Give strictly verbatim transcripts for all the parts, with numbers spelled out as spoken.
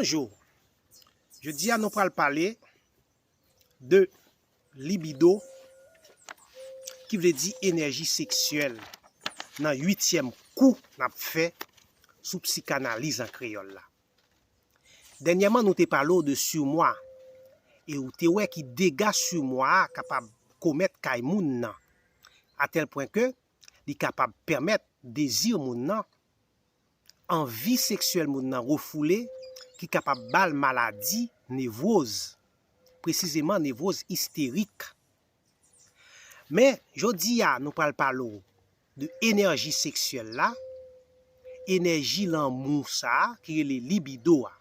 Bonjou. Jodi a nou pral pale de libido, ki vle di enèji seksyèl, nan uityèm kou n ap fè sou psikanaliz an kreyòl la. Dènyèman, nou te pale w de surmoi, e ou te wè ki dega surmoi a kapab komèt kay moun nan, atèl pwen ke li kapab pèmèt dezi moun nan, anvi seksyèl moun nan refoule, ki kapab ba l maladi nevwoz, presizeman nevwoz isterik. Men, jodi a, nou pral pale w de enèji seksyèl la, enèji lanmou sa a ki rele libido a.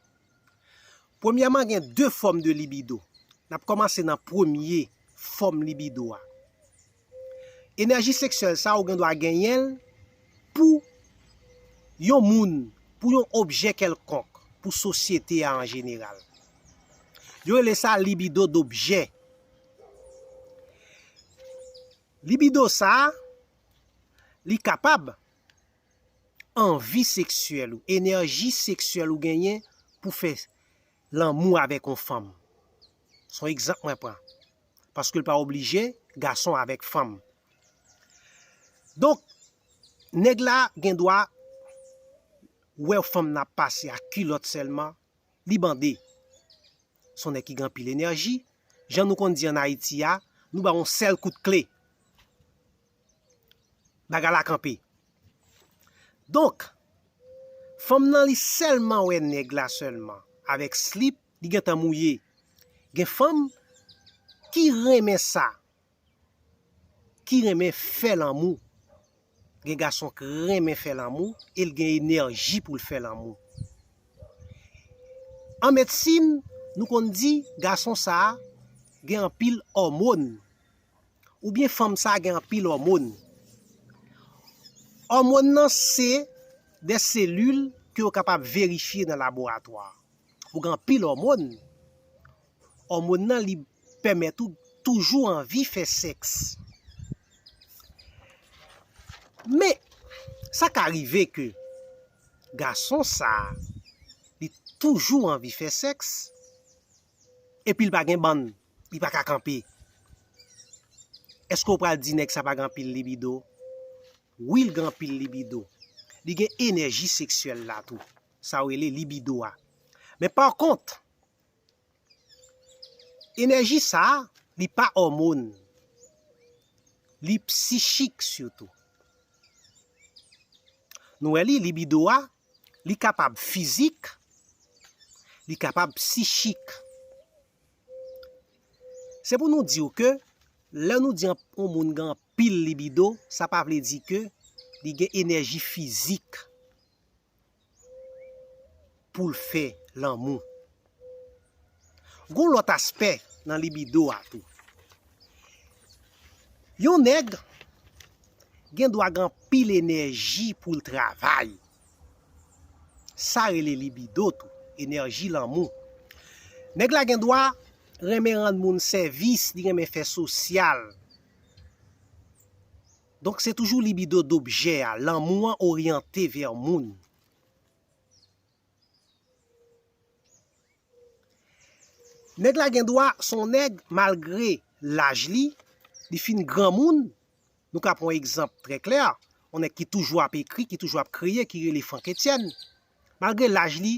Premyèman, gen de fòm de libido. N ap kòmanse nan premye fòm libido a. Enèji seksyèl sa a, ou gen dwa genyen l pou yon moun, pou yon objè kèlkonk, pou sosyete a an jeneral. Yo rele sa libido dobjè. Libido sa a, li kapab anvi seksyèl ou, enèji seksyèl ou genyen pou fè lanmou avèk yon fanm. Se yon egzanp mwen pran. Paske l pa oblije gason avèk fanm. Donk, nèg la gen dwa wè fanm nan ap pase ak kilòt sèlman, li bande. Se yon nèg ki gen anpil enèji. Jan nou konn di ann Ayiti a, nou ba yon sèl kout kle. Bagay la kanpe. Donk, fanm nan li sèlman wè nèg la sèlman, avèk slip, li gentan mouye. Gen fanm ki renmen sa, ki renmen fè lanmou. Gen gason k renmen fè lanmou e l gen enèji pou l fè lanmou. An medsin, nou konn di gason sa a gen anpil òmòn, oubyen fanm sa a gen anpil òmòn. Òmòn nan se de selil ke yo kapab verifye nan laboratwa. Ou gen anpil òmòn. Òmòn nan li pèmèt ou toujou anvi fè sèks. Men, sa ka rive ke gason sa a, li toujou anvi fè sèks, epi l pa gen bann, li pa ka kanpe. Èske w pral di nèg sa pa gen anpil libido? Wi, l gen anpil libido. Li gen enèji seksyèl la tou. Sa yo rele libido a. Men pa kont, enèji sa a, li pa òmòn. Li psichik sitou. Nou wè li, libido a, li kapab fizik, li kapab psichik. Se pou nou di w ke lè nou di yon moun gen anpil libido, sa pa vle di ke li gen enèji fizik pou l fè lanmou. Gon lòt aspè nan libido a tou. Yon nèg gen dwa gen anpil enèji pou l travay. Sa rele libido tou, enèji lanmou. Nèg la gen dwa renmen rann moun sèvis, li renmen fè sosyal. Donk, se toujou libido dobjè a, lanmou an oryante vè moun. Nèg la gen dwa se yon nèg, malgre laj li, li fin granmoun. Nou ka pran yon egzanp trè klè, yon nèg ki toujou ap ekri, ki toujou ap kreye, ki rele Franck Etienne. Malgre laj li,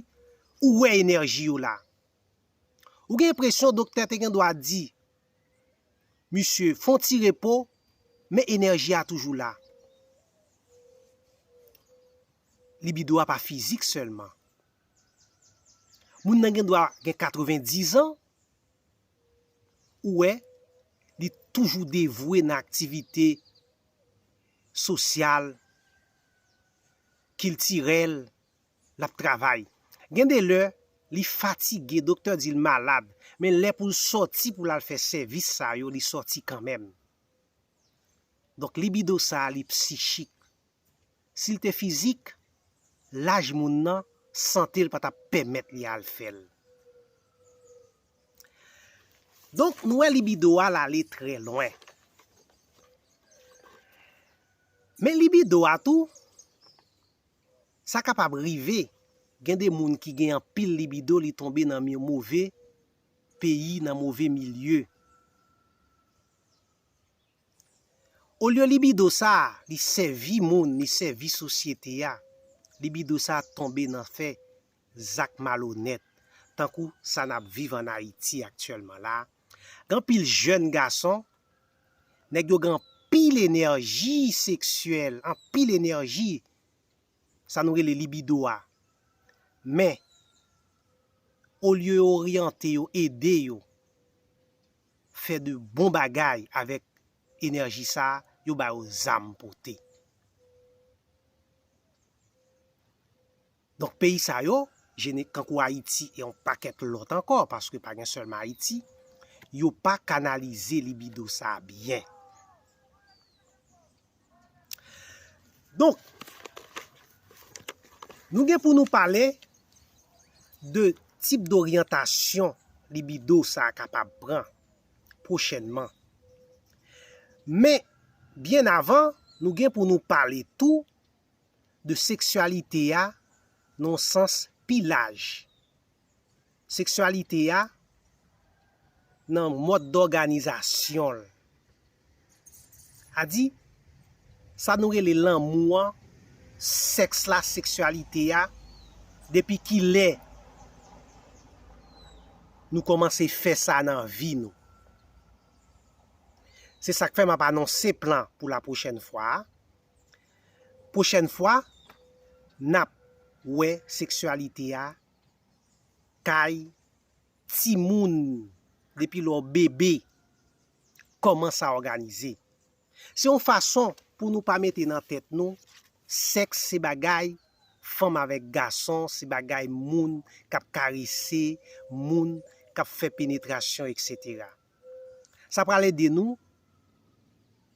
ou wè enèji yo la. Ou gen enpresyon doktè te gen dwa di misye fè yon ti repo, men enèji a toujou la. Libido a pa fizik sèlman. Moun nan gen dwa gen katrevendiz an, ou wè, li toujou devwe nan aktivite sosyal, kiltirèl, l ap travay. Gen de lè, li fatige, doktè di l malad, men lè pou l sòti pou l al fè sèvis sa yo, li sòti kanmenm. Donk, libido sa a, li psichik. Si l te fizik, laj moun nan, sante l pa t ap pèmèt li al fè l. Donk, nou wè libido a l ale trè lwen. Men libido a tou, sa kapab rive Gen de moun ki gen anpil libido, li tonbe nan mi- move peyi, nan move milye. Olye libido sa a, li sèvi moun, li sèvi sosyete a, libido sa a tonbe nan fè zak malonèt, tankou sa n ap viv ann Ayiti aktyèlman la. Gen anpil jèn gason, nèg yo gen anpil enèji seksyèl, anpil enèji, sa nou rele libido a. Men, olye yo oryante yo, ede yo fè de bon bagay avèk enèji sa a, yo ba yo zam pote. Donk, peyi sa yo, jene- kankou Ayiti e yon pakèt lòt ankò, paske pa gen sèlman Ayiti, yo pa kanalize libido sa a byen. Donk, nou gen pou nou pale de tip doryantasyon libido sa a kapab pran pwochènman. Men, byen avan, nou gen pou nou pale tou de seksyalite a nan yon sans pi laj. Seksyalite a nan mòd dòganizasyon l. A di, sa nou rele lanmou an, sèks la, seksyalite a, depi kilè nou kòmanse fè sa nan vi nou. Se sa k fè m ap anonse plan pou la pwochèn fwa a. Pwochèn fwa, n ap wè seksyalite a kay timoun, depi lè w bebe, kòman sa òganize. Se yon fason pou nou pa mete nan tèt nou, sèks se bagay fanm avèk gason, se bagay moun k ap karese, moun k ap fè penetrasyon, etsetera. Sa pral ede nou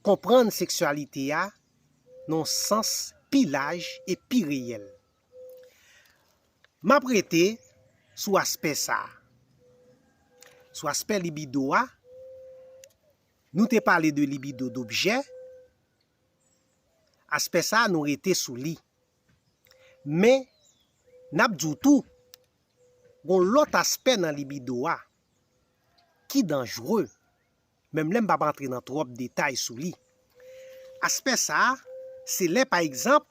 konprann seksyalite a nan yon sans pi laj e pi reyèl. M ap rete sou aspè sa a. Sou aspè libido a, nou te pale de libido dobjè. Aspè sa a, nou rete sou li. Men, n ap di w tou, gen yon lòt aspè nan libido a ki danjre, menm lè m p ap antre nan twòp detay sou li. Aspè sa a, se lè, pa egzanp,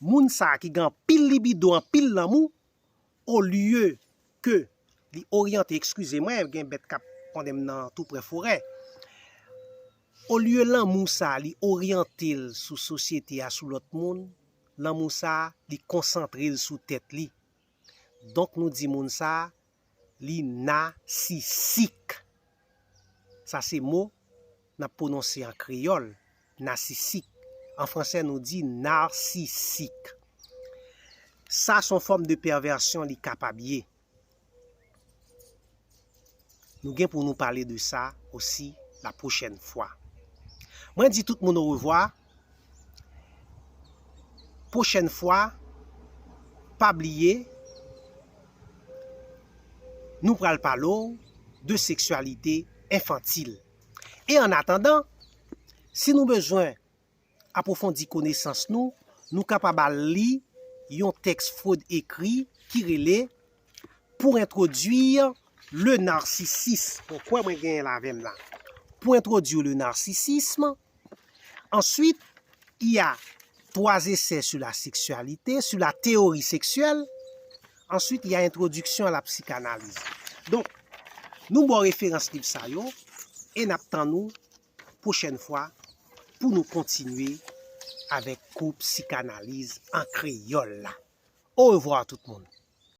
moun sa a ki gen anpil libido, anpil lanmou, olye ke li oryante, eskize mwen, gen bèt k ap konnen m nan tou prè forè. Olye lanmou sa a, li oryante l sou sosyete a, sou lòt moun, lanmou sa a, li konsantre l sou tèt li. Donk, nou di moun sa a, li nasisik. Sa se mo n ap pwononse an kreyòl, nasisik. An fransè, nou di narsisik. Sa se yon fòm de pèvèsyon li kapab ye. Nou gen pou nou pale de sa osi la pwochèn fwa. Mwen di tout moun orevwa. Pwochèn fwa, pa bliye, nou pral pale w de seksyalite enfantil. E an atandan, si nou bezwen apwofondi konesans nou, nou kapab al li yon tèks Freud ekri ki rele Pour introduire le narcissisme. Ou kwè mwen genyen l avè m la. Pour introduire le narcissisme, ensuite, il y a trois essais sur la sexualité, sur la théorie sexuelle. Ensuite, il y a Introduction à la psychanalyse. Donk, nou ba w referans liv sa yo e n ap tann ou pwochèn fwa pou nou kontinye avèk kou psikanaliz an kreyòl la. Orevwa tout moun.